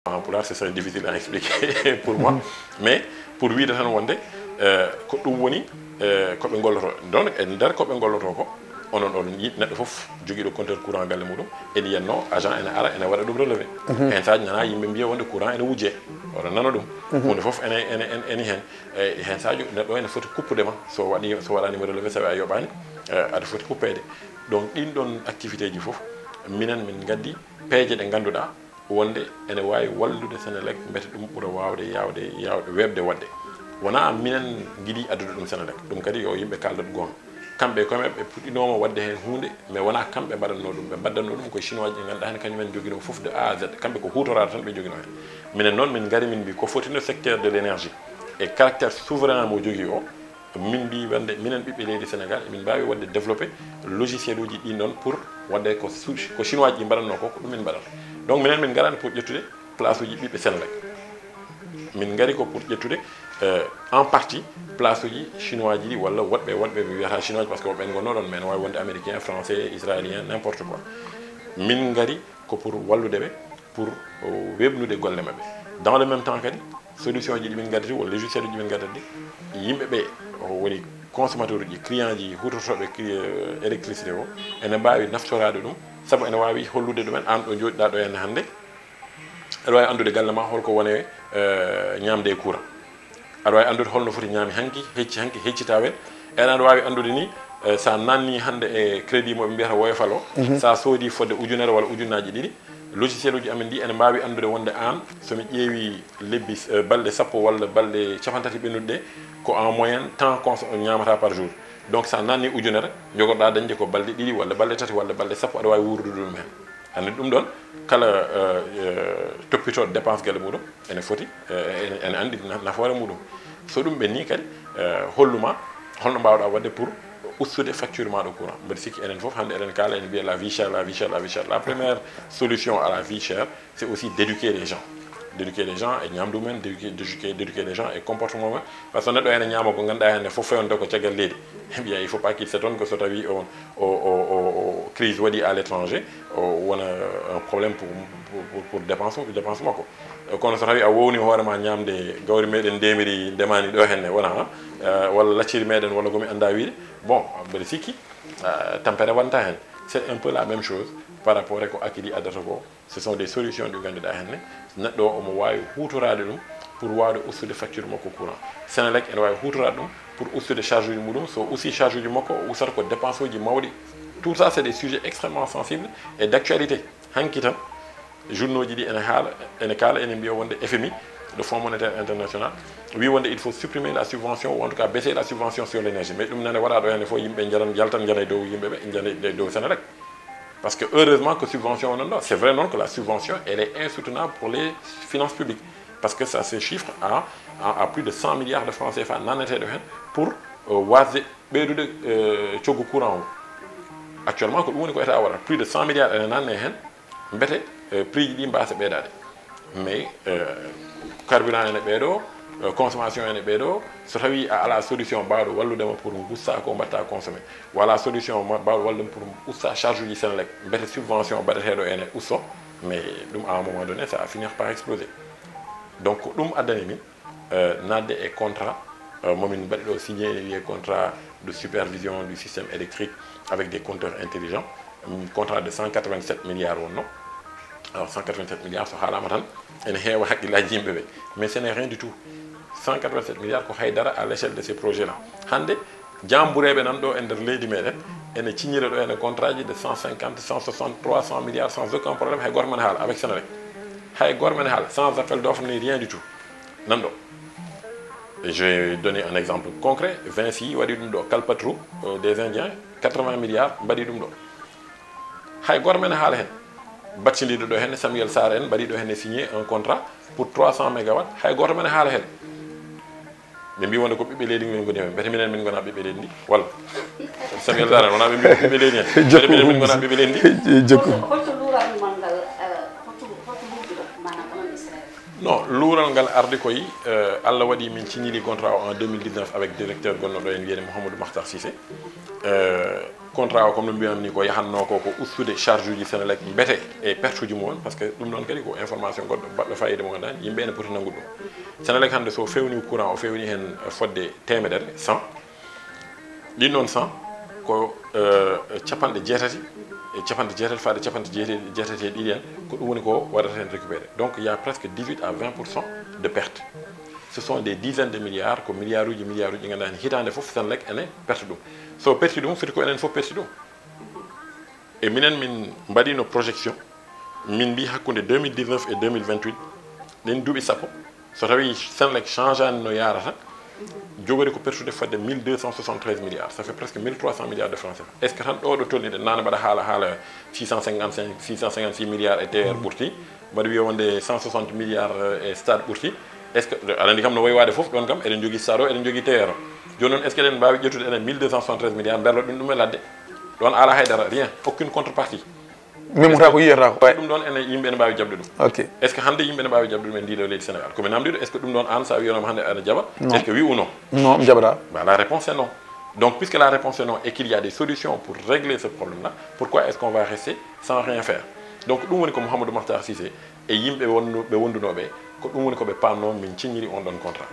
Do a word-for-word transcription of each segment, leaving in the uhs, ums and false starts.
En pulaar, ce serait difficile à expliquer pour moi. Mais pour wiide tan wonde, eh, ko ɗum woni, eh, ko ɓe ngolloto. Donc, e nder ko ɓe ngolloto ko, onon on yi-, neɗɗo fof jogiiɗo compteur courant galle muɗum, ene yiyanno agent ene ara, ene waɗa ɗum relevé. Heen saaji nana yimɓe mbiya wonde courant ene wujje. Oɗon nana ɗum. Huunde fof ene, ene, ene, ene heen. E heen saaji neɗɗo ene foti kuppude ma. So waɗi, so waɗanima relevé, so a yoɓani, eh, aɗa foti kuppeede. Donc, ɗin ɗon activité ji fof, minen min ngaddi peeje ɗe ngannduɗaa wonde ene waawi wallude Senelec, mbete ɗum ɓura waawde yaawde, yaawde weeɓde waɗde. Wonaa minen ngiɗi addude ɗum Senelec, ɗum kadi yo yimɓe kaaldot goonga. Kamɓe e koye maɓɓe ɓe puɗɗinooma waɗde heen huunde, mais wonaa kamɓe mbaɗatnoo ɗum, ɓe mbaɗatnoo ɗum ko e chinois ji ɗi ngannduɗaa heen kañum en njoginoo fof de A à Z, kamɓe ko huutoraade tan ɓe njoginoo heen. Minen noon min ngari min mbi ko foti no secteur de l'énergie e caractère souverain mo jogii o, min mbi wonde minen ɓiɓɓe leydi Sénégal emin mbaawi waɗde développé logiciel uji ɗin ɗon pour waɗde ko su-, ko chinois ji ɗi mbaɗatnoo ko, ko ɗum min mbaɗata. Donc minen min ngarani pour ƴettude place uji ɓiɓɓe Senelec. Min ngari ko pour ƴettude, euh, en partie place uji chinois ji ɗi walla woɗɓe, woɗɓe ɓe wiyata chinois parce que woɓɓe en ngonnoo ɗon, mais ene waawi wonde américain, français, israélien, n'importe quoi. Min ngari ko pour wallude ɓe, pour, euh, weeɓnude golle maɓɓe. Dans le même temps kadi, solution ji ɗi min ngaddata, walla logiciel uji min ngaddata ɗi, yimɓe ɓe, o woni consommateur uji, client ji, huutortooɓe cli-, euh, électricité o, ene mbaawi naftoraade ɗum, sabu ene waawi hollude ɗumen, aan ɗo njooɗiɗaa ɗo henne hannde, aɗa waawi anndude galle ma holko woni, eh, ñaamde e courant. Aɗa waawi anndude holno foti ñaami hanki, hecci hanki, hecci tawel. Ene aɗa waawi anndude ni, eh, sa nanni hannde e crédit mo ɓe mbiyata woyofal o, sa soodi fodde ujunere walla ujunnaaji ɗiɗi, logiciel uji amen ɗi ene mbaawi anndude wonde aan, so mi ƴeewi lebbi, eh, balɗe sappo walla balɗe capanɗe tati ɓennuɗe ɗe, ko en moyenne tant cons-, ñaamata par jour. Donc sa nanni ujunere, jogorɗaa dañde ko balɗe ɗiɗi walla balɗe tati walla balɗe sappo, aɗa waawi wuurdude ɗum heen. Anndi ɗum ɗon, kala, eh, eh, toppitooɗo dépense galle muɗum, ene foti, eh, ene, ene anndi na-, nafoore muɗum. So ɗum ɓenni kadi, eh, holluma holno mbaawɗaa waɗde pour ustude facture maaɗo courant. Mbeɗa sikki enen fof hannde eɗen kaala, ene mbiya la vie chère, la vie chère, la vie chère. La première solution à la vie chère, c'est aussi d'éduquer les gens. D'éduquer les gens e ñaamdu men, d'éduquer, d'éduquer, d'éduquer les gens e comportement men. Parce que neɗɗo ene ñaama ko ngannduɗaa heen fof fewndo ko caggal leydi. Mbiya, il faut pas qu'il s'étonne que so tawi on, o, o, o, o crise waɗi à l'étranger, o wona un problème pour, pour, pour, pour dépense, dépense makko. Kono so tawi a wowni hoore ma ñaamde gawri meɗen ndemiri ndemani ɗo henne, wona, eh, walla lacciri meɗen, walla ko mi annda wiide, bon, mbeɗa sikki, eh, tampere wonta heen. C'est un peu la même chose par rapport e ko Akilee addata ko. Ce sont des solutions ɗi ngannduɗaa henne neɗɗo o omo waawi huutoraade ɗum pour waawde ustude facture makko courant. Senelec ene waawi huutoraade ɗum pour ustude charge uji muɗum. So usti charge uji makko, o ustata ko dépense uji mawɗi. Tout ça, c'est des sujets extrêmement sensibles et d'actualité. Hanki tan, journaux ji ɗi ene haala, ene kaala, ene mbiya wonde F M I, le Fonds Monétaire International, wi wonde il faut supprimer la subvention, ou en tout cas baisser la subvention sur l'énergie. Mais ɗum nane waɗa ɗo henne fof, yimɓe njaran, yaltan njana e dow yimɓe ɓe, njana e dow Senelec. Parce que heureusement que subvention o non ɗo. C'est vrai noon que la subvention, elle est insoutenable pour les finances publiques. Parce que ça se chiffre à, à, à plus de cent milliards de francs C F A nanneteeɗo heen pour, euh, wasde ɓeydude, euh, coggu courant o. Actuellement, ko ɗum woni ko État waɗata. Plus de cent milliards ene nanne heen. Mbete, euh, prix ji ɗi mbaasa ɓeydaade. Mais, euh, carburant ene ɓeydo, euh, consommation ene ɓeydo. So tawi a ala solution baawɗo wallude ma pour ngusta ko mbatta consommer, wala solution ma-, baawɗo wallude ma pour usta charge uji Senelec, mbete subvention baɗeteeɗo ene usto, mais ɗum, à un moment donné, ça va finir par exploser. Donc, ko ɗum addani min, euh, naatde e contrat, euh, momin mbaɗi ɗo signé, ene wiyee contrat de supervision du système électrique avec des compteurs intelligents. Contrat de cent quatre-vingt-sept milliards wonno. Alors, cent quatre-vingt-sept milliards, so haalama tan, ene heewa haqqillaji yimɓe ɓe. Mais ce n'est rien du tout. Cent quatre-vingt-sept milliards ko haydara à l'échelle de ces projets-là. Hannde, jambureeɓe nan ɗo e nder leydi meɗen, ene ciññira ɗo ene contrat ji de cent cinquante, cent soixante, trois cents milliards sans aucun problème, hay goto men haala avec Senelec. Hay goto men haala, sans appel d'offre ni rien du tout. Nan ɗo. Et je vais donner un exemple concret. Vinci waɗi ɗum ɗo, Kalpataru, euh, des Indiens, quatre-vingts milliards mbaɗi ɗum ɗo. Hay goto men haala heen. Battindiiɗo ɗo henne, Samuel Sarr en mbaɗi ɗo henne signé un contrat pour trois cents mégawatts. Hay goto men haala heen. Ɓe mbi wonde ko ɓiɓɓe leydi men ngoni heen. Mbete minen min ngona ɓiɓɓe leydi ndi? Walla? Samuel Sarr en, wona ɓe mbi ko ɓiɓɓe leydi heen? Mbete minen min ngona ɓiɓɓe leydi ndi? Jokku. Holto, holto luural ngal, eh, holto, holto luuruɗon, maanaam, onon Israël? Non, luural ngal ardi koye, eh, Allah waɗi min signiri contrat o en deux mille dix-neuf avec directeur gonɗo ɗo en wiyete Mouhamadou Makhtar Cissé. Eh, Contrat o, comme no mbiyami ni, ko yahatno ko ko ustude charge uji Senelec mbete e perte uji mum on, parce que ɗum ɗon kadi ko information goɗɗo baɗɗo fayida mo ganduɗa yimɓe ene poti nanngude ɗum. Senelec hannde so fewni courant o, fewni hen fodde temedere, cent, ɗin ɗon cent ko euh, capanɗe jeetati e capanɗe jeetati faade capanɗe jeetati e ɗiɗi en, ko ɗum woni ko waɗata hen récupéré. Donc il y a presque dix-huit à vingt pour cent de perte. Ce sont des dizaines de milliards, ko milliards uji milliards uji, ganduɗa hen hitande fof Senelec ene perte ɗum. So perti ɗum, foti ko enen fof perti ɗum. E minen, min mbaɗino projection, min mbi hakkunde deux mille dix-neuf et deux mille vingt-huit, ɗen duuɓi sappo, so tawi Senelec changeani no yarata, jogori ko pertude fodde mille deux cent soixante-treize milliards, ça fait presque mille trois cents milliards de francs C F A. Est ce que tan ɗo ɗo tolniɗen, nane mbaɗa haala haala six cent cinquante-cinq, six cent cinquante-six milliards e T R ɓurti, mbaɗa wiya wonde cent soixante milliards e stade ɓurti? Est ce que aɗa andi kam no wayi waade fof ɗon kam, eɗen jogii stade o, eɗen jogii T R o. Jooni noon, est ce que eɗen mbaawi ƴettude enen mille deux cent soixante-treize milliards, mberloɗen ɗum e ladde? Ɗon ala haydara, rien, aucune contrepartie. Memata ko yiyata ko. Ɗum ɗon ene, yimɓe ene mbaawi jaɓde ɗum? Ok. Est ce que hannde yimɓe ene mbaawi jaɓde ɗum e ndi ɗo leydi Sénégal? Komi namdiɗo, est ce que ɗum ɗon, an sa wiyanoma hannde aɗa jaɓa? Non. Est ce que wi ou non? Non, mi jaɓata. Bah, la réponse est non. Donc puisque la réponse est non et qu'il y a des solutions pour régler ce problème là, pourquoi est ce qu'on va rester sans rien faire? Donc ɗum woni ko Mouhamadou Makhtar Cissé e yimɓe wondu-, ɓe wondunoɓe, ko ɗum woni ko ɓe pamno min ciññiri on ɗon contrat.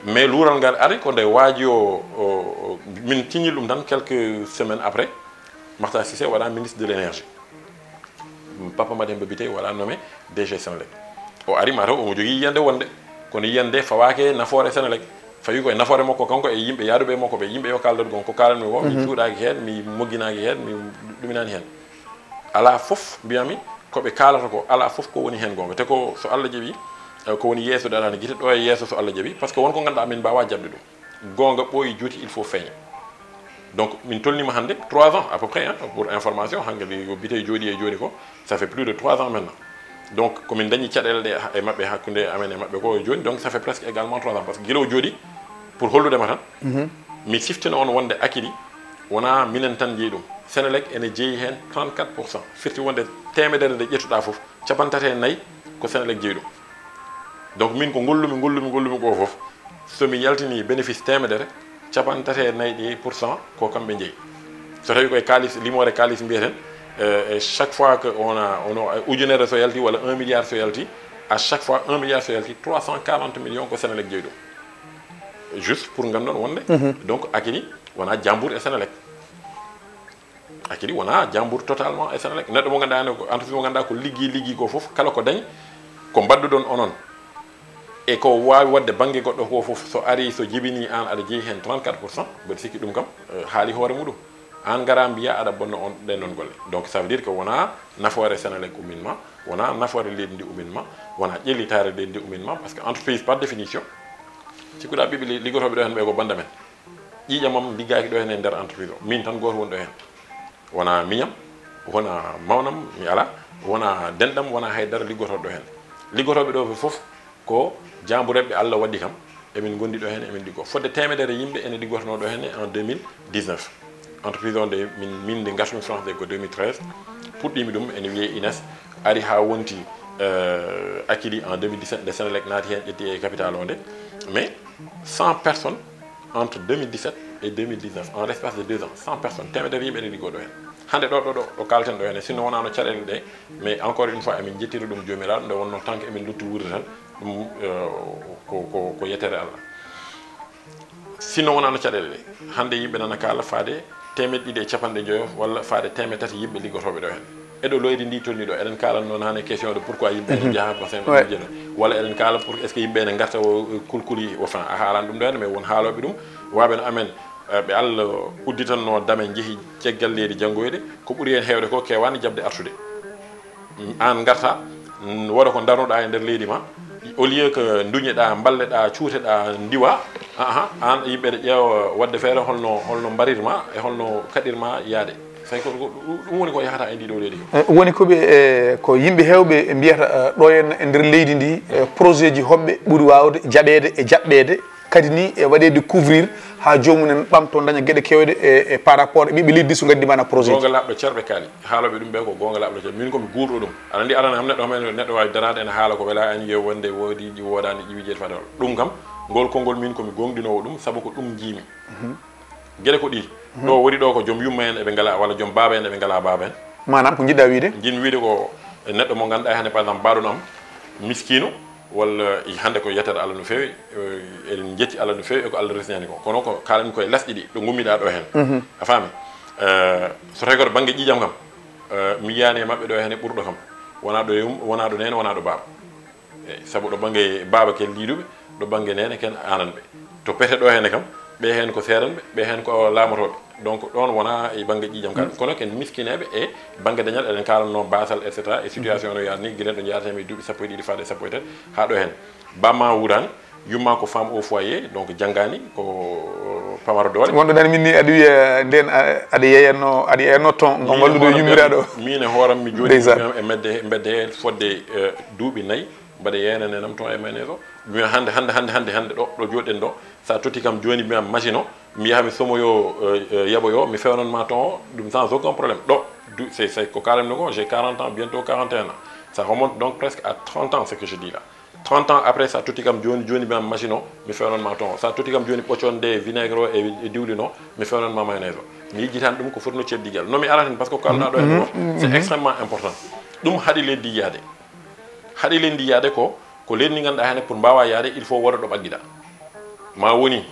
Mais luural ngal ari ko nde waaji o, o, o, min ciññiri ɗum tan quelques semaines après, Makhtar Cissé waɗa ministre de l'énergie. Papa Mademba Bitèye waɗa nommé D G Senelec. O ari mataw omo jogii yiyande wonde, kono yiyande fawaake nafoore Senelec. Fawi koye nafoore makko kanko e yimɓe yaaduɓe e makko ɓe, yimɓe yo kaaldat gon ko kaalanmi ko, mi suuɗaaki heen, mi mogginaaki heen, mi ɗuminaani heen. Alaa fof mbiyami ko ɓe kaalata ko, alaa fof ko woni heen goonga. Te ko so Allah jaɓi, eh, ko woni yeeso darani gite, ɗo e yeeso so Allah jaɓi, parce que won ko ngannduɗaa min mbaawa jaɓde ɗum. Goonga ɓooyi juuti, il faut feeña. Donc min tolnima hannde trois ans à peu près, hein, pour information, hankadi ko Bitèye jooɗi e jooni ko, ça fait plus de trois ans maintenant. Donc komin dañi caɗeele ɗe e maɓɓe, hakkunde amen e maɓɓe ko jooni, donc ça fait presque également trois ans, parce que gila o jooɗi, pour holludema tan, mi siftino on wonde Akilee wona minen tan jeyi ɗum. Senelec ene jeyi heen trente-quatre pour cent, firti wonde temedere nde ƴettuɗa fof, capanɗe tati e nayi ko Senelec jeyi ɗum. Donc min ko ngollumi, ngollumi, ngollumi ko fof, so mi yaltini bénéfice temedere, capanɗe tati e nayi ɗi pour cent ko kamɓe jeyi. So tawi koye kaalis, limoore kaalis mbiyeten, eh, eh, chaque fois que on a, on a, eh, ujunere so yalti walla un milliard so yalti, à chaque fois un milliard so yalti, trois cent quarante millions ko Senelec jeyi ɗum. Juste pour ngandon wonde, donc Akilee wona jambour e Senelec. Akilee wona jambour totalement e Senelec. Neɗɗo mo ganduɗa ne ko entreprise mo ganduɗa ko liggi, liggi ko fof, kala ko dañi ko mbadduɗon onon. E ko wawi wadde bangge goɗɗo ko fof, so ari, so jibini an aɗa jeeyi hen trente-quatre pour cent, mbeɗa sikki ɗum kam, eh, haali hoore muɗum. An ngara mbiya aɗa bonna on ɗen ɗon golle. Donc ça veut dire que wona nafoore Senelec ummin ma, wona nafoore leydi ndi ummin ma, wona ƴellitaare leydi ndi ummin ma, parce que entreprise par définition, cikkuɗa ɓiɓɓe li-, liggotoɓe ɗo hen ɓe ko banda men. Ƴiiƴam am liggaaki ɗo heen e nder entreprise o. Min tan gooto woni ɗo heen. Wona miñam, wona mawnam, mi alaa, wona denɗam, wona haydara liggotooɗo ɗo heen. Liggotooɓe ɗo ɓe fof ko jaambureeɓe Allah waɗi kam. Emin ngondi ɗo heen, emin liggoo. Fodde teemedere yimɓe ene liggotonoo ɗo heen en deux mille dix-neuf. Entreprise o nde min, min nde ngartumi France nde ko deux mille treize. Puɗɗiimi ɗum ene wiyee Ines. Ari haa wonti, euh, Akilee en deux mille dix-sept nde Senelec naati heen, ƴetti e capital o nde. Mais cent personnes entre deux mille dix-sept et deux mille dix-neuf, en l'espace de deux ans, cent personnes, teemedere yimɓe ene liggoo ɗo heen. Hannde ɗo, ɗo, ɗo, ɗo kaalten ɗo heen, sinno wonaano caɗeele ɗe, mais encore une fois, emin njettira ɗum Joomiraaɗo, nde wonnoo tan ko emin lutti wuurde tan, ɗum, eh, ko, ko, ko yettere Allah. Sinno wonaano caɗeele ɗe, hannde yimɓe nana kaala faade teemeɗɗe ɗiɗi e capanɗe joyo walla faade teemedde tati yimɓe liggotooɓe ɗo heen. E ɗo leydi ndi tolni ɗo, eɗen kaalanno naane question de pourquoi yimɓe ene njaha ko sen ɓe jeeɗo. Walla eɗen kaala pour est-ce que yimɓe ene ngarta o, o kulkuli, enfin, a haalan ɗum ɗo heen, mais won haalooɓe ɗum, waaɓe no amen, eh, ɓe Allah udditanno dame njehi caggal leydi janngoyde, ko ɓuri heen heewde ko keewaani jaɓde artude. An ngarta, mm, woda ko darnoɗa e nder leydi ma, au lieu que duñeɗa, mballeɗa, cuuteɗa, ndiwa, aha, an yimɓe ne ƴeewa wadde feere holno, holno mbarirma e holno kaɗirma yaade. Tawi ko, ko ɗum woni ko yahata e ndi ɗo leydi ko. Eh, woni ko ɓe, eh, ko yimɓe heewɓe mbiyata, eh, ɗo en e nder leydi ndi, eh, projet ji hoɓɓe ɓuri waawde jaɓeede e jaɓɓeede, kadi ni e waɗeede couvrir haa joomum en ɓamto, daña geɗe keewɗe e, e par rapport e ɓiɓɓe leydi so ngaddi mana projet ji. Goonga laaɓɗo ceerɓe kaali, haalooɓe ɗum ɓe ko goonga laaɓɗo ceerɓe. Min ko mi guurɗo ɗum. Aɗa anndi arana kam neɗɗo, kam neɗɗo waawi daraade ene haala ko welaa en, yo wonde woodi ɗi woodaani ɗi wijeede fade walla. Ɗum kam, ngol konngol min ko mi goongɗinoowo ɗum, sabu ko ɗum njiimi. Geɗe ko ɗiɗi. Ɗo woni ɗo ko joom yumma en eɓe ngala, walla joom baaba en eɓe ngala baaba en. Maanaam ko njiɗɗa wiide? Njiɗmi wiide ko neɗɗo mo ngannduɗaa hannde, par exemple, mbaɗono am miskiino, walla i hannde ko yettere Allah no feewi, eh, eɗen njetti Allah no feewi e ko Allah resnani ko. Kono ko kaalan koye lesɗe ɗi, ɗo ngummiɗaa ɗo heen. A faami? Eh, so tawi ko to bannge ƴiiƴam kam, eh, mi yiyaani e maɓɓe ɗo heen e ɓurɗo kam. Wonaa ɗo yum-, wonaa ɗo neene, wonaa ɗo baaba. Eyi, sabu ɗo bannge baaba ken liiduɓe, ɗo bannge neene ken aananɓe. To pete ɗo heen kam, ɓe heen ko seeranɓe, ɓe heen ko laamotooɓe. Donc, ɗoon wonaa e bannge ƴiiƴam kala. Kono ken miskineeɓe e bannge dañal, eɗen kaalanno baasal, et cetera, e situation no yaani, gila ɗo njaareten e duuɓi sappo e ɗiɗi faade sappo e tati, haa ɗo heen. Bamma wuuraani, yumma ko femme au foyer, donc janngaani, ko pamaro doole. Wonɗo nani min ni aɗa wiya ndeen, a-, aɗa yeeyanno, aɗa yeeyanno ton ngam wallude yummiraaɗo. Min e hooram mi jooni. Ndeysaan. Mi e medde, mbedde fodde, eh, duuɓi nayi, mbaɗa yeeyananenam ton e mayonnaise o. Mi wiya hannde, hannde, hannde, hannde, hannde ɗo, ɗo jooɗɗen ɗo, so a totti kam jooni, mbiyam machine o, mi yaha mi somoyo, eh, eh, yaɓoyo, mi fewnan ma ton o, ɗum sans aucun problème. Ɗo, du-, c'est, c'est ko kaalanmi ko, j'ai quarante ans, bientôt quarante et un ans. Ça remonte donc presque à trente ans, ce que je dis là. Trente ans après, so a totti kam jooni, jooni mbiyam machine o, mi fewnan ma ton o. So a totti kam jooni ɓoccon nde vinaigre o e, e diwlin o, mi fewnan ma mayonnaise o. Mi yejjitani ɗum ko foti no ceeb digel. No mi ara heen, parce que ko kaalɗaa ɗo heen o, c'est extrêmement important. Ɗum haɗi leydi ndi yahde. Haɗi leydi ndi yahde ko, ko leydi ndi ngannduɗaa heen pour mbaawa yahde, il faut wooda ɗo ɓaggiɗaa. Ma woni,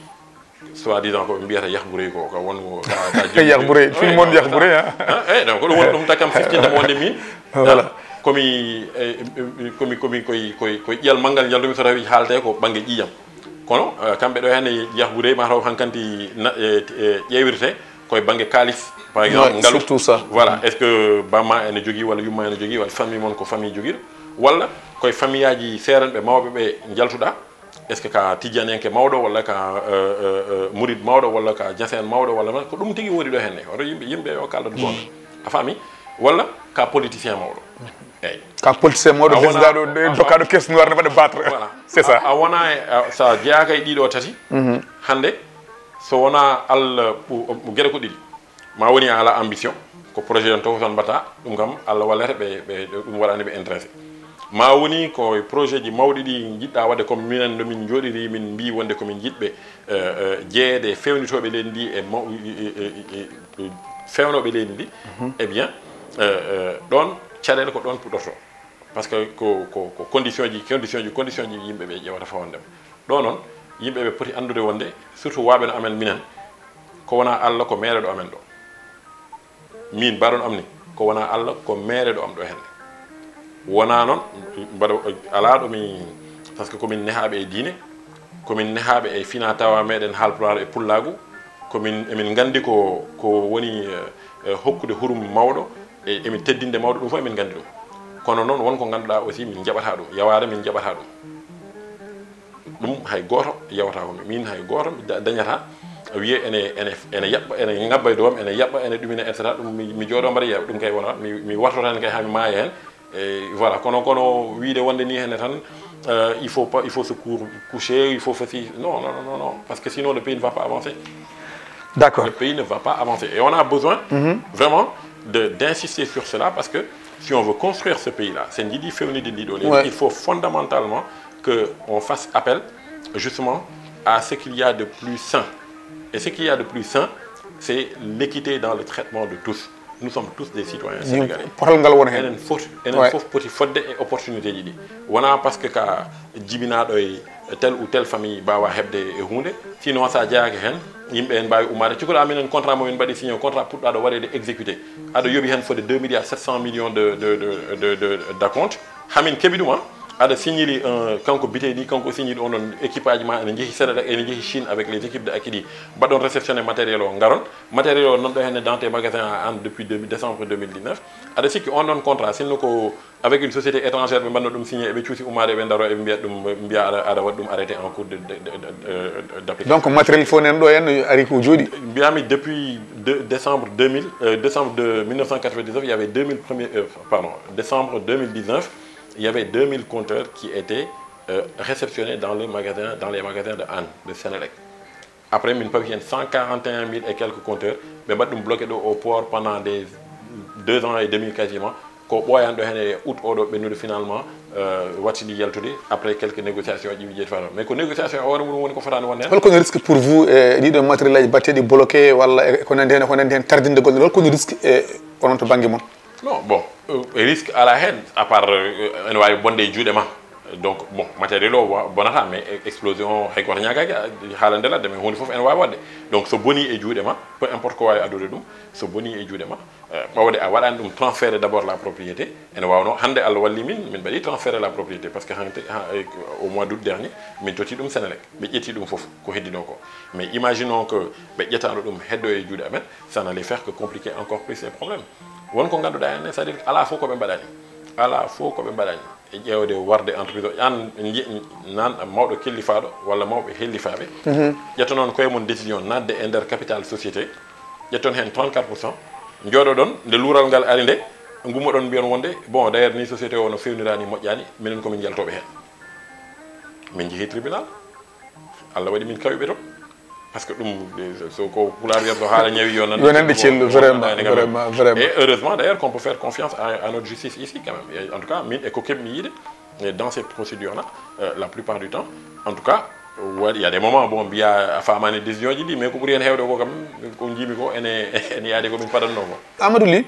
soi-disant ko ɓe mbiyata yahburey ko, ka won ka, ka jogii. Yahburey, film mon yahburey, ah. Ah, eh, donc ko ɗum woni ɗum takkam siftinde mo wonde min. Voilà. Ah, komi, eh, eh, komi, komi, koy, koy, koy ƴiyal manngal njalɗumi so tawi haaltee ko bannge ƴiiƴam. Kono, eh, kamɓe ɗo heen e yahburey ma taw hankanti na, eh, eh, ƴeewirte koye bannge kaalis, par exemple, ngalu. Surtout ça. Voilà, est-ce que bamma ene jogii walla yumma ene jogii walla famille mon ko famille jogiiɗo? Walla koye famillaaji seeranɓe mawɓe ɓe njaltuɗaa? Est-ce que ka tijjaniyanke mawɗo, walla ka, euh, euh, euh, murid mawɗo, walla ka ñaseen mawɗo, walla ma-, ko ɗum tigi woni ɗo henne. Hoto yimɓe, yimɓe yo kaalɗo goonga. A faami? Walla ka politicien mawɗo. Eyi. Ka politicien mawɗo, a wona, desdaɗo, a, a, dokkaaɗo caisse noire ne waɗa battre. Voilà. C'est ça. A, a wona e, a, sa jeyaaka e ɗiɗo tati, hannde, so wona Allah, ɓu-, ɓu-, geɗe ko ɗiɗi. Ma woni a ala ambition, ko projet on taw tan mbaɗa, ɗum kam Allah wallata ɓe, ɓe, ɗum waɗani ɓe intéressé. Ma woni ko projet ji mawɗi ɗi njiɗɗa waɗde, comme minen no min njooɗiri, min mbii wonde ko min njiɗɓe, eh, eh, jeeyede e fewnitooɓe leydi ndi e maw-, e, e, e, e, e fewnooɓe leydi ndi. Eh bien, eh, eh, ɗoon caɗeele ko ɗoon puɗɗortoo. Parce que ko, ko, ko condition ji, condition ji, condition ji yimɓe ɓe ƴeewata fawande ɓe. Ɗo noon, yimɓe ɓe poti anndude wonde, surtout waaɓe no amen minen, ko wonaa Allah ko meereɗo amen ɗo. Min mbaɗon am ni, ko wonaa Allah ko meereɗo am ɗo henne. Wonaa noon, mbaɗa, alaa ɗo mi, parce que ko min nehaaɓe e diine, ko min nehaaɓe e fina tawa meɗen haalpulaar e pullaagu, ko min, emin nganndi ko, ko woni, eh, eh, hokkude hurum mawɗo, e, emin teddinde mawɗo, ɗum fof emin nganndi ɗum. Kono noon won ko ngannduɗaa aussi min njaɓataa ɗum, yawaare min njaɓataa ɗum. Ɗum hay gooto yawata ko min, hay gooto mi da-, dañata wiye ene, ene, ene yaɓɓa, ene ngabba e dow am, ene yaɓɓa, ene ɗumina, et cetera. Ɗum mi, mi jooɗo mbaɗa yiya, ɗum kay wona, mi, mi wartoto heen kay haa mi maaya heen. E, voilà, kono, kono wiide wonde ni hene tan, euh, il faut pas, il faut se cou-, coucher, il faut faire ci. Non, non, non, non, non, parce que sinon le pays ne va pas avancer. D'accord. Le pays ne va pas avancer. Et on a besoin vraiment de, d'insister sur cela, parce que si on veut construire ce pays-là, c'est une idée féminine de l'idée, il faut fondamentalement qu'on fasse appel justement à ce qu'il y a de plus sain. Et ce qu'il y a de plus sain, c'est l'équité dans le traitement de tous. Nous sommes tous des citoyens sénégalais. Potal ngal wona heen. Enen fof, enen fof poti fodde e opportunité ji ɗi. Wona parce que ka jibinaaɗo e tel ou tel famille mbaawa heɓde e huunde. Sinon, so a jeyaaka heen, yimɓe en mbaawi ummaade. Cukkoɗaa minen contrat mo min mbaɗi signé, contrat puɗɗaaɗo waɗeede exécuté. Aɗa yoɓi heen fodde deux milliards sept cent millions de, de, de, de, de, d'acompte. Hamin keɓi ɗum, ah. Aɗa signiri, euh, kanko bitee ni, kanko signiri on ɗon équipage ma, ene njehi Sénégal, ene njehi Chine avec les équipes de Akidi. Mbaɗon réceptionné matériel o, ngaron. Matériel o non ɗo henne dans tes magasins en depuis deux mille, décembre deux mille dix-neuf. Aɗa sikki on ɗon contrat, sinno ko avec une société étrangère ɓe mbanno ɗum signé, eɓe cuusi ummaade, eɓe ndaro, eɓe mbiya ɗum, mbiya aɗa, aɗa waɗi ɗum arrêté en cours de, de, de, de, euh, d'application. Donc matériel fof nen ɗo henno ari ko jooɗi? Mbiyami depuis de, décembre deux mille, euh, décembre de mille neuf cent quatre-vingt-dix-neuf, il y avait deux mille premiers, euh, pardon, décembre deux mille dix-neuf, il y avait deux mille compteurs qui étaient, euh, réceptionnés dans le magasin, dans les magasins de Hann, de Sénélec. Après, min pawi heen cent quarante et un mille et quelques compteurs. Ɓe mbaɗi ɗum bloqué ɗo au port pendant des deux ans et demi quasiment. Ko ɓooyan ɗo heen e août oɗo ɓennude finalement, euh, wattidi yaltude après quelques négociations ƴiwi jeeti fano, mais ko négociation e hoore mum woni ko fotani wonde hen. Holko no risque pour vous e ɗiɗo matériel aji batteɗi bloqué walla e ko nandi hen ko nandi hen tardinde golle, holko no risque e onon to banggue mon? Non, bon, euh, risque ala hen, à part euh, ene wawi bonde e juuɗe ma. Donc bon, matériel o wa- bonata, mais explosion o hay goto ñagaki haalande ladde, mais hunde foof ene wawi wadde. Donc so boni e juuɗe ma, peu importe ko wawi addude ɗum, so boni e juuɗe ma, euh, ɓawde a waɗani ɗum transféré d'abord la propriété. Ene wawno hande Allah walli min, min mbaɗi transféré la propriété, parce que hande ha- e- au mois d'août dernier min totti ɗum Sénélec, ɓe ƴetti ɗum foof ko heddino ko. Mais imaginons que ɓe ƴettano ɗum heddo e juuɗe amen, ça n'allait faire que compliquer encore plus les problèmes. Won ko ganduɗa hen, c'est-à-dire que ala fof koɓe mbaɗani, ala fof koɓe mbaɗani e ƴeewde warde entreprise o. An je- nan mawɗo kellifaɗo walla mawɓe hellifaɓe, ƴettonon koye mon décision nadde e nder capital société, ƴetton hen trente-quatre pour cent, jooɗoɗon nde luural ngal ari nde, gummoɗon mbiyon wonde bon, d'ailleurs ni société o no fewnirani, moƴƴani, minen komin jaltoɓe hen. Min jeehi tribunal, Allah waɗi min kawiɓe to. Parce que ɗum so ko pulaar wiyata, so haala ñawi yo nan Yo nanɗe cellu, vraiment, vraiment, vraiment. Et heureusement d'ailleurs qu'on peut faire confiance à, à notre justice ici quand même. Et en tout cas min e ko keɓmi yiide, et dans ces procédures là, euh, la plupart du temps, en tout cas, waɗi, il y a des moments bon mbiya a famani décision ji ɗi, mais ko ɓuri hen hewde ko kam, ko jiimi ko ene ene yaade ko min padanno ko. Amadou Ly,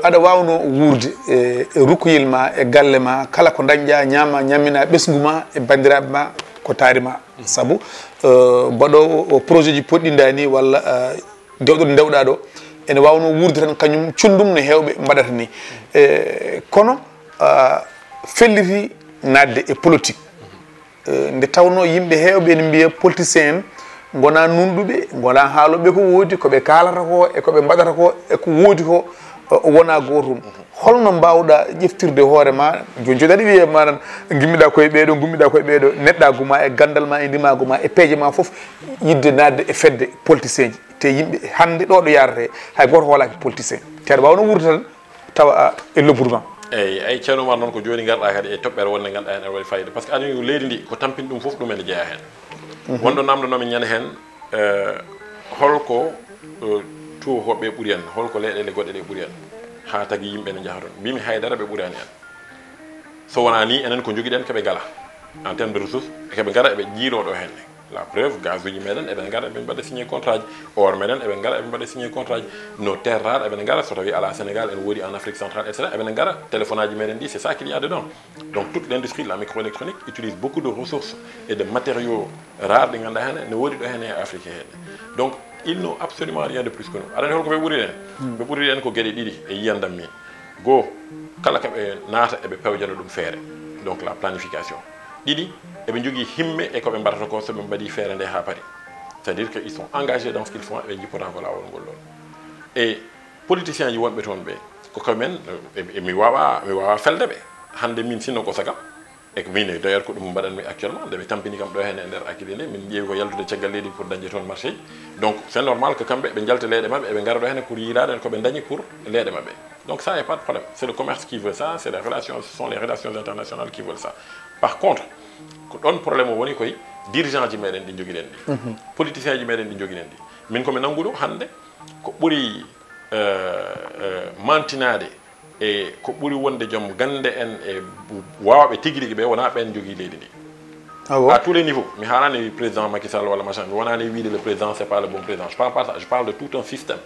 aɗa wawno wuurde e rukoyel ma e galle ma, kala ko dañƴa ñaama, ñammina ɓesngu ma e bandiraɓe ma, ko taari ma? Saabu mbaɗowo projet ji poɗɗi nda ni walla dewɗo ndewɗa ɗo, ene wawno wuurde tan kañum cundum no hewɓe mbaɗata ni. Kono felliti nadde e politique. Nde tawno yimɓe hewɓe ene mbiya politicien en gona nunɗuɓe, gona haaloɓe ko woodi, koɓe kaalata ko e koɓe mbaɗata ko e ko woodi ko wona gotum. Holno mbawɗa ƴeftirde hoore ma? Joni joni aɗa wiya manan gummiɗa koye ɓeeɗo, gummiɗa koye ɓeeɗo, neɗɗagu ma e gandal ma e ndimagu ma e peeje ma foof, yidde nadde e fedde politicien ji, te yimɓe hande ɗo ɗo yarate hay goto hoolaki politicien, te aɗa wawno wuurde tan tawa e lobbudu ma. Eyyi, ay Ceerno Oumar, noon ko jooni ngarɗa kadi e toɓɓere wonde ganduɗa hen ene waɗi fayida, par ce que aɗa andi leydi ndi ko tampini ɗum foof ɗum ene jeeya hen. Wonɗo namdonomi ñande hen, holko tubakoɓe ɓuuri en, holko leyɗele goɗɗe ɗe ɓuuri en, ha tagi yimɓe ne jaaha toon? Mbimi haydara ɓe ɓuurani en. So wona ni enen ko joguiɗen keɓe ngala en terme de ressource, keɓe ngara eɓe jiiloɗo henne. La preuve, gaz uji meɗen eɓe ngara eɓe mbaɗa signé contrat ji, or meɗen eɓe ngara eɓe mbaɗa signé contrat ji, nos terres rares eɓe ngara, so tawi ala Sénégal ene wodi en Afrique centrale, et cetera, eɓe ngara. Téléphone aji meɗen ɗi, c'est ça qu'il y a dedans. Donc toute l'industrie de la microélectronique utilise beaucoup de ressources et de matériaux rares ɗi ganduɗa hene ne wodi ɗo hene e Afrique hene. Donc ils n'ont absolument rien de plus que nous. Aɗa andi holko ɓe ɓuri en? Ɓe ɓuri en ko gueɗe ɗiɗi e yiyandam min. Goo, kala ka ɓe naata eɓe pewjana ɗum feere, donc la planification. Ɗiɗi, eɓe njogii himme e ko ɓe mbaɗata ko, so ɓe mbaɗii feere nde haa pari. C'est à dire que ils sont engagés dans ce qu'ils font, eɓe njippata ko laawol ngol ɗon. E politicien ji wonɓe toon ɓe, ko kamen, e mi wawa mi wawa felde ɓe. Hannde min sinno ko saga e ko min d'ailleurs ko ɗum mbaɗanmi actuellement, nde ɓe tampini kam ɗo heen e nder Akilee nde, min ƴeewi ko yaltude caggal leydi pour dañde toon marché ji. Donc c'est normal que kamɓe ɓe njalta leyɗe maɓɓe, eɓe ngara ɗo heen pour yiilaade ko ɓe dañi pour leyɗe maɓɓe. Donc ça y a pas de problème, c'est le commerce qui veut ça, c'est les relations, ce sont les relations internationales qui veulent ça. Par contre, ko ɗon problème o woni koye dirigeant ji meɗen ɗi jogiɗen ɗi, politicien ji meɗen ɗi jogiɗen ɗi. Min komi nannguɗo hannde ko ɓuri mantinaade e ko ɓuri wonde joom gannde en e waawɓe tigi rigi ɓe wona ɓen jogii leydi ndi. Ah bon? À tous les niveaux. Mi haalani président Macky Sall walla machin, mi wonani wiide le président c'est pas le bon président, je parle pas ça, je parle de tout un système.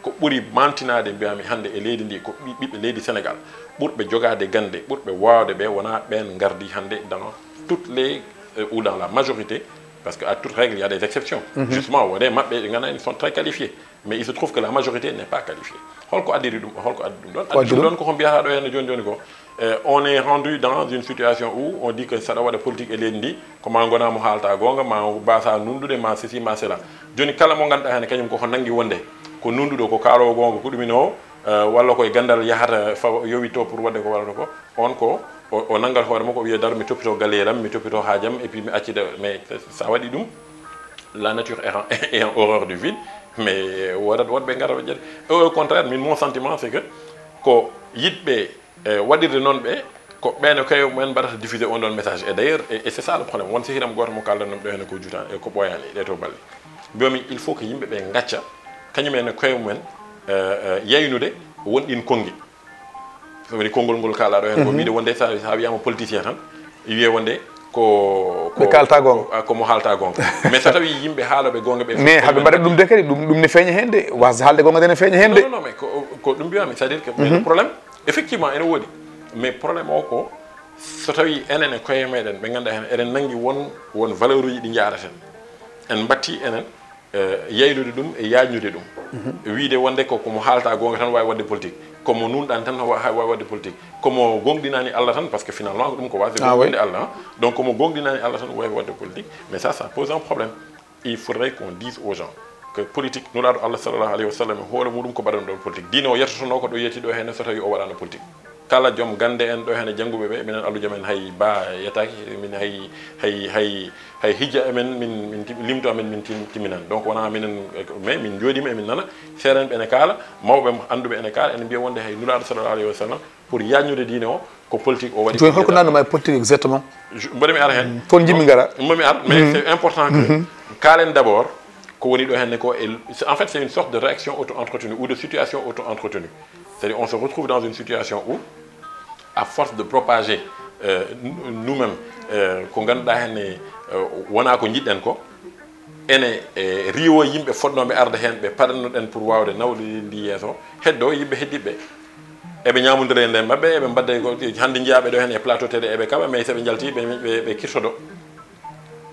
Ko ɓuri mantinaade mbiyami hannde e leydi ndi ko ɓi- ɓiɓɓe leydi Sénégal ɓurɓe jogaade gannde, ɓurɓe waawde ɓe wona ɓen ngardi hannde dans toutes les euh, ou dans la majorité, parce que à toute règle il y a des exceptions. Justement, wode maɓɓe ɓe ngana ils sont très qualifiés. Mais il se trouve que la majorité n'est pas qualifiée. Holko addiri ɗum? Holko addi ɗum ɗon? Addi ɗum ɗon ko ko mbiyata ɗo henne joni joni ko, euh, on est rendu dans une situation où on dit que saɗa waɗa politique e leydi ndi, ko ma gona mo haalta gonga, ma mbasa nunɗude, ma ceci ma cela. Joni kala mo ganduɗa hene kañum koko nangui wonde ko nunɗuɗo, ko kaalowo gonga, ko ɗuminowo, euh, walla koye gandal yahata fa yowito pour wadde ko waɗata ko, on ko o, o nanggat hoore makko, o wiya dar mi toppito galleeram, mi toppito haajam, et puis mi accida. Mais sa waɗi ɗum, la nature est en, est en horreur du vide. Mais wodat woɗɓe ngara ɓe ƴetta. Au contraire, min mon sentiment c'est que ko yiɗɓe e waɗirde noon ɓe ko ɓen e koye mumen mbaɗata diffusé on ɗon message. Et d'ailleurs et, et c'est ça le problème, won sehiram goto mo kaldannomi ɗo hene ko juutani e ko ɓooyani ɗe to balɗe. Mbiyami il faut que yimɓe ɓe gacca kañumen e koye mumen euh, euh, yaynude won ɗin konngi. Woni konngol ngol kaalaɗo heen ko wiide wonde sa, sa wiyama politicien tan, wiye wonde ko Ɓe kaalta goonga. Ko, ko mo haalta goonga. Mais so tawi yimɓe haaloɓe goonga ɓe Mais haɓe mbaɗa ɗum de kadi, ɗum ɗum ne feeña heen de, wasde haalde goonga de ne feeña heen de. Non, non, mais ko, ko ɗum mbiyami, c'est-à-dire que le problème effectivement ene woodi, mais problème o ko so tawi enen e koye meɗen ɓe ngannduɗaa heen eɗen nanngi won, won valeur uji ɗi njaaraten, en mbatti enen yaylude ɗum e yaajnude ɗum, wiide wonde ko komo haalta goonga tan waawi waɗde politique, komo nuunɗan tan waawi waɗde politique, komo goongɗinaani Allah tan, parce que finalement ko ɗum ko waasde goongɗinde Allah. Donc komo goongɗinaani Allah tan waawi waɗde politique. Mais ça, ça pose un problème. Il faudrait qu'on dise aux gens que politique, Nulaaɗo Allah sallallahu alayhi wa sallam hoore muɗum ko mbaɗan ɗon politique. Diine o yettotonoo ko ɗo yetti ɗo heen so tawi o waɗaano politique. Kala joom gannde en ɗo heen e jannguɓe ɓe, minen alluujo men hay ba yettaaki, min hay, hay, hay, hay hijja emen min, min tim-, limto amen min tim-, timminan. Donc wonaa minen, mais min njooɗiima emin nana, seerenɓe ene kaala, mawɓe annduɓe ene kaala, ene mbiya wonde hay Nulaaɗo sallallahu alayhi wa sallam pour yaajnude diine o ko politique o waɗi. Jooni holko nannduma e politique exactement? Mboɗo mi ara heen. Toon njimmi ngara. Mboɗo mi ara, mais c'est important que kaalen d'abord ko woni ɗo heen ne ko e, en fait c'est une sorte de réaction auto-entretenue ou de situation auto-entretenue. C'est-à-dire on se retrouve dans une situation où à force de propager euh, nous-mêmes euh, ko ngannduɗaa heen ne euh, wonaa ko njiɗɗen ko, ene e riiwo yimɓe fotnooɓe arde heen ɓe paɗannoɗen pour waawde nawde ndi yeeso, heddo yimɓe heddiɓe eɓe ñaamondira e nder maɓɓe, eɓe mbadda ko hannde njiyaaɓe ɗo heen e plateau télé eɓe kaɓa, mais so ɓe njalti ɓe, ɓe, ɓe kirtodo.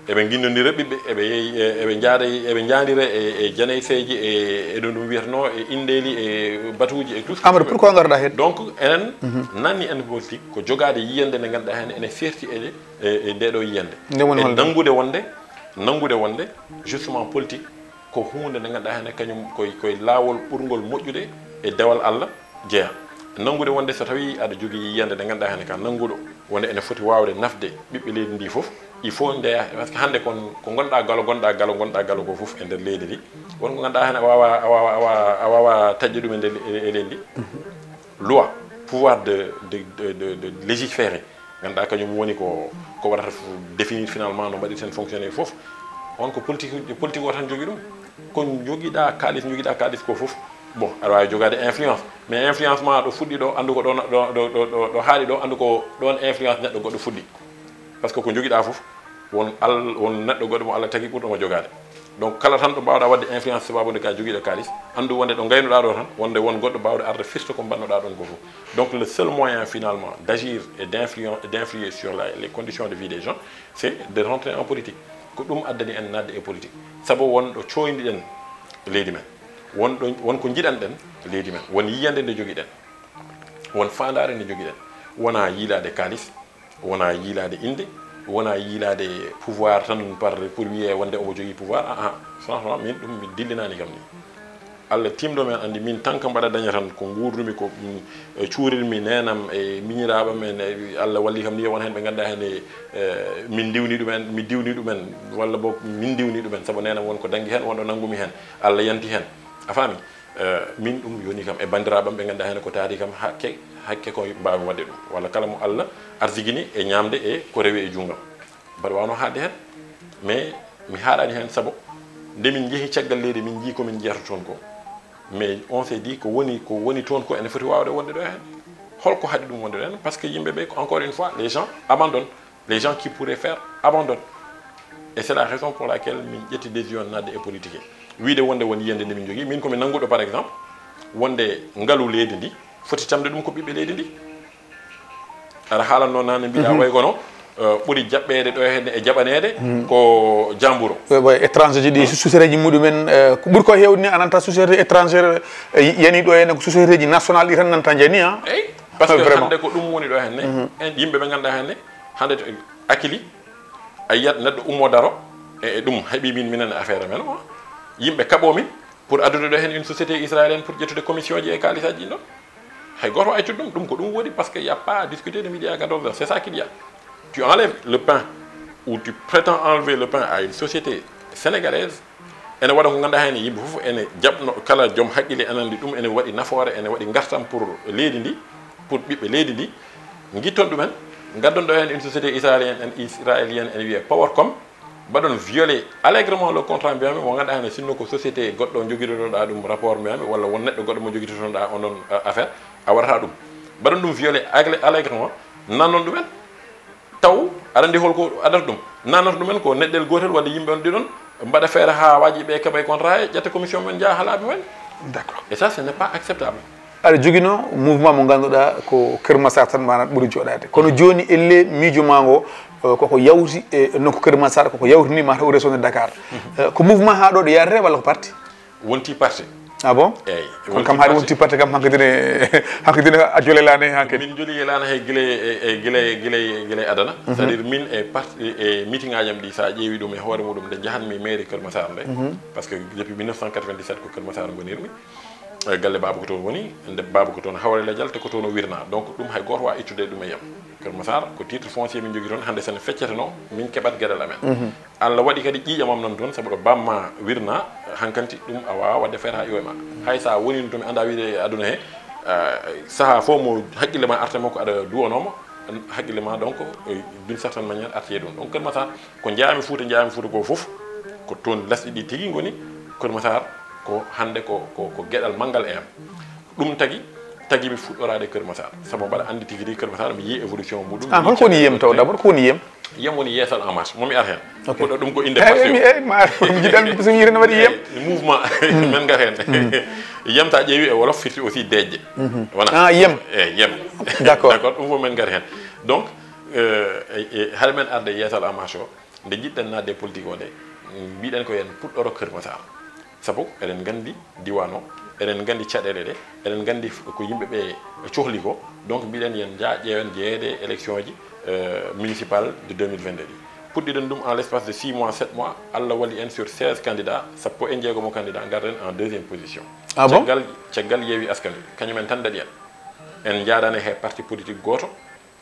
Eɓe nginnondira ɓiɓɓe, eɓe yehi, e, eɓe njaada, eɓe njaadira e, e janayseeji, e, e ɗum ɗum wiyatnoo, e inɗeeli, e batuuji, e tout ce que Amadou, pourquoi ngarɗa heen? Donc enen nanni en politique ko jogaade yiyannde nde ngannduɗaa heen ene seerti e, e, e nde ɗo yiyannde. Nde woni E holnde? Nanngude wonde, nanngude wonde justement politique ko huunde nde ngannduɗaa heen kañum koye, koye laawol ɓurngol moƴƴude e dewal Allah jeyaa. Nanngude wonde so tawi aɗa jogii yiyannde nde ngannduɗaa heen ka nannguɗo wonde ene foti waawde nafde ɓiɓɓe leydi ndi fof, il faut nde, parce que hannde kon ko ngonɗaa galo, ngonɗaa galo, ngonɗaa galo ko fof e nder leydi ndi, won ko ngannduɗaa heen a waawa, a waawa, a waawa, a waawa taƴde ɗum e nder e leydi ndi. Loi, pouvoir de, de, de, de, de légiférer, ngannduɗaa kañum woni ko, ko waɗata définir finalement no mbaɗirten fonctionner fof. On ko politique, politique o tan jogii ɗum. Ko jogiɗaa kaalis, jogiɗaa kaalis ko fof, bon, aɗa waawi jogaade influence, mais influence ma ɗo fuɗɗi ɗo, anndu ko ɗo, ɗo, ɗo, ɗo, ɗo, ɗo haaɗi ɗo, anndu ko ɗoon influence neɗɗo goɗɗo fuɗɗi. Parce que ko jogiɗaa fof won al, won neɗɗo goɗɗo mo Allah tagi ɓurɗo mo jogaade. Donc kala tan ɗo mbaawɗaa waɗde influence sababu nde ka jogiɗo kaalis, anndu wonde ɗo ngaynuɗaa ɗo tan wonde won goɗɗo baawɗo arde firta ko mbaɗnoɗaa ɗon ko fof. Donc le seul moyen finalement d'agir et d'influer, d'influer sur la, les conditions de vie des gens, c'est de rentrer en politique. Ko ɗum addani en naatde e politique, sabu won ɗo cooyniɗen leydi men, won ɗo, won ko njiɗanɗen leydi men, won yiyannde nde jogiɗen, won faandaare nde jogiɗen. Wonaa yiilaade kaalis, wonaa yiilaade innde, wonaa yiilaade pouvoir tan par pour wiye wonde omo jogii pouvoir. Ah, ah, franchement min ɗum mi dillinaani kam ni. Allah tiimɗo men anndi min tan ko mbaɗa daña tan ko nguurdumi ko, mm, e cuurirmi neenam e miñiraaɓam en, e Allah walli kam ni won heen ɓe ngannduɗaa heen e, e, min ndiwni ɗumen, mi diwni ɗumen, walla boog min ndiwni ɗumen, sabu neenam won ko dangi heen, won ɗo nanngumi heen, Allah yanti heen. A faami? Eh, min ɗum yoni kam e banndiraaɓam ɓe ngannduɗaa heen ko taari kam hakke, hakke ko mbaawmi waɗde ɗum. Walla kala mo Allah arsigini e ñaamde e ko rewi e juutngam. Mbaɗa waawno haalde heen, mais mi haaɗaani heen sabu nde min njehi caggal leydi min njii ko min njiyata toon ko. Mais on s'est dit ko woni, ko woni toon ko ene foti waawde wonde ɗo heen. Holko haɗi ɗum wonde ɗo heen? Parce que yimɓe ɓe, encore une fois, les gens abandonnent. Les gens qui pourraient faire abandonnent. Et c'est la raison pour laquelle min ƴetti décision naatde e politique. Wiide wonde won yiyannde nde min njogii. Min ko mi nannguɗo par exemple wonde ngalu leydi ndi foti tamde ɗum ko ɓiɓɓe leydi ndi. Aɗa haalanno naane mbiɗa way kono, eh, ɓuri jaɓɓeede ɗo heen e jaɓaneede ko jamburo. Ɓe, ɓe étranger ji ɗi société ji muɗumen, eh, ko ɓuri ko heewde ni a nanta société étrangère, eh, yani ɗo heen ko société ji national ɗi tan nanta jani, ah. Eyi, parce que Vraiment. Hannde ko ɗum woni ɗo heen ne. En yimɓe ɓe ngannduɗaa heen ne, hannde to Akili, a yiyat neɗɗo ummo daro, e, e ɗum heɓi min, minen e affaire amen o. Yimɓe kaɓo min pour addude ɗo heen une société israélienne pour ƴettude commission ji e kaalisaaji ɗin ɗon. Hay gooto accude ɗum, ɗum ko ɗum woodi, parce que y a pas à discuter de midi à quatorze heures, c'est ça qu'il y a. Tu enlèves le pain, ou tu prétends enlever le pain à une société sénégalaise, ene waɗa ko ngannduɗaa heen yimɓe fof ene jaɓno, kala joom haqqille ene anndi ɗum ene waɗi nafoore, ene waɗi ngartam pour leydi ndi, pour ɓiɓɓe leydi ndi. Ngitton ɗumen, ngaddon ɗo heen une société israélienne, israélienne ene wiyee Powercom, mbaɗon violer allègrement le contrat, mbiyami mo ngannduɗaa heen sinno ko société goɗɗo jogitotoɗaa ɗum rapport, mbiyami walla won neɗɗo goɗɗo mo jogitotoɗaa on ɗon, eh, affaire, a waɗata ɗum. Mbaɗon ɗum violé allègrement, nannon ɗumen. Taw aɗa anndi holko adata ɗum? Nannata ɗumen ko neɗɗel gootel walla yimɓe on ɗiɗon mbaɗa feere haa waaji ɓe keɓa e contrat e ƴetta commission men njaha haa laabi men. D'accord. Et ça, ce n'est pas acceptable. Aɗa jogino mouvement mo ngannduɗaa ko Kër Massar tan maanaam ɓuri joɗaade, kono jooni elle miijo ma ngo koko yawti e nokku Kër Massar, koko yawtini mataw région de Dakar. Ko mouvement haa ɗo ɗo yarete walla ko parti? Wonti parti. Ah bon? Eyyi. Kono kam haɗi wonti parti kam hankadine hankadine a jolelani hen hankadi. Min jolelani hay gila e gila gila gila adana. C'est à dire min e parti e meeting aji am ɗi, sa ƴeewi ɗum e hoore muɗum nde jahanmi mairie Kër Massar nde, parce que depuis mille neuf cent quatre-vingt-dix-sept ko Kër Massar ngonirmi. Galle baaba ko toon woni, nde baaba ko toon hawre lejal te ko toon o wirna. Donc ɗum hay goto wawa ittude ɗum e yam. Kër Massar ko titre foncier min jogui toon, hande sen fecceteno min keɓat gueɗal amen. Allah waɗi kadi ƴiiƴam am nan toon, sabu ɗo bamma wirna, hankanti ɗum a wawa wadde feere ha iwoye ma. Hay sa woni ɗum to mi anda wiide e aduna he, saaha fof mo haqqille ma arta makko aɗa duwanoma, haqqille ma donc d'une certaine manière arti e ɗum. Donc Kër Massar ko jeeyami Fouta, jeeyami Fouta ko foof, ko toon lasɗi ɗi tigi goni. Kër Massar ko hande ko ko ko gueɗal manngal e am. Ɗum tagi tagi mi fuɗɗorade Kër Massar, sabu mbaɗa andi tigi tigi Kër Massar mi yi évolution muɗum. Ah, holko woni yem taw d'abord, ko woni yem? Yem woni Yeesal en marche, momi ar hen. Puɗɗo ɗum ko inde parti o. Eyyi, ma ar mi jiɗal mi so yirene waɗi yem. Mouvement men ngar hen. Yem ta ƴeewi e wolof firti aussi deeƴƴe. Wona? Ah, yem. Eyyi, yem. D'accord. D'accord, ɗum fof men ngar hen. Donc haɗa men arde Yeesal en marche o, nde jiɗɗen nadde politique o nde, mbiɗen ko yen puɗɗoro Kër Massar. Sabu eɗen nganndi diwan o, eɗen nganndi caɗeele ɗe, eɗen nganndi ko yimɓe ɓe cohli ko. Donc mbiɗen yen njah ƴeewen jeeyede e élection ji municipal de deux mille vingt-deux ɗi. Puɗɗiɗen ɗum en l'espace de six mois, sept mois, Allah walli en sur seize candidats, sappo e jeegomo candidat ngarɗen en deuxième position. Ah bon? Caggal caggal Yewwi Askan Wi, kañum en tan daɗi en. En njaadani hay parti politique gooto,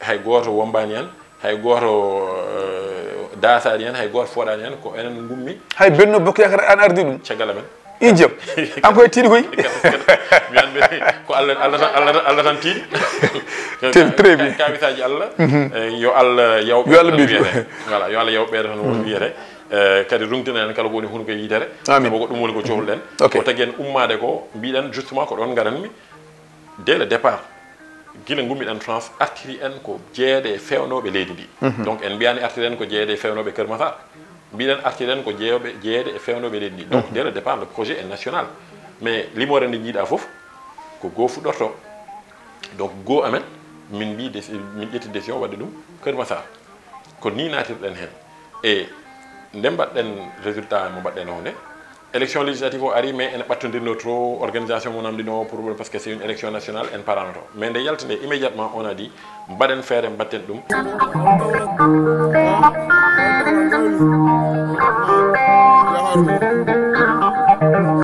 hay gooto wombaani en, hay gooto daasaani en, hay gooto fooɗaani en, ko enen ngummi. Hay Benno Bokk Yaakaar an ardi ɗum? Caggal amen. Ijam. An koye tiiɗi koy. Mi an ko Allah Allah tan Allah tan tiiɗi. Très bien. Kawisaaji Allah. Yo Allah yaw ɓe. Yo Allah ɓeydu. Voilà, yo Allah yaw ɓeydo tan won wiyete. Kadi rungtina en kala ko woni hunuko e yitere. Amin. Sabu ko ɗum woni ko cohluɗen. Ok. Ko tagi en ummaade ko mbiɗen justement ko ɗon ngaranmi. Dès le départ, gila ngummiɗen France, artiri en ko jeeyede e fewnooɓe leydi ndi. Donc en mbiyani artiri en ko jeeyede e fewnooɓe Kër Massar. Mbiɗen artiri en ko jeeyooɓe jeeyede e fewnooɓe leydi ndi. Donc dès le départ le projet est national. Mais limoore nde jiiɗa fof ko goo fuɗɗorto. Donc goo amen min mbi min ƴetti décision wadde ɗum Kër Massar. Ko ni natirɗen hen. E nde mbaɗɗen résultat mo mbaɗɗen o nde, élection législative o ari, mais ene ɓattodirno trop, organisation mo namdino pour parce que c'est une élection nationale, en parano to. Mais nde yalti nde, immédiatement on a dit mbaɗen feere mbatten ɗum.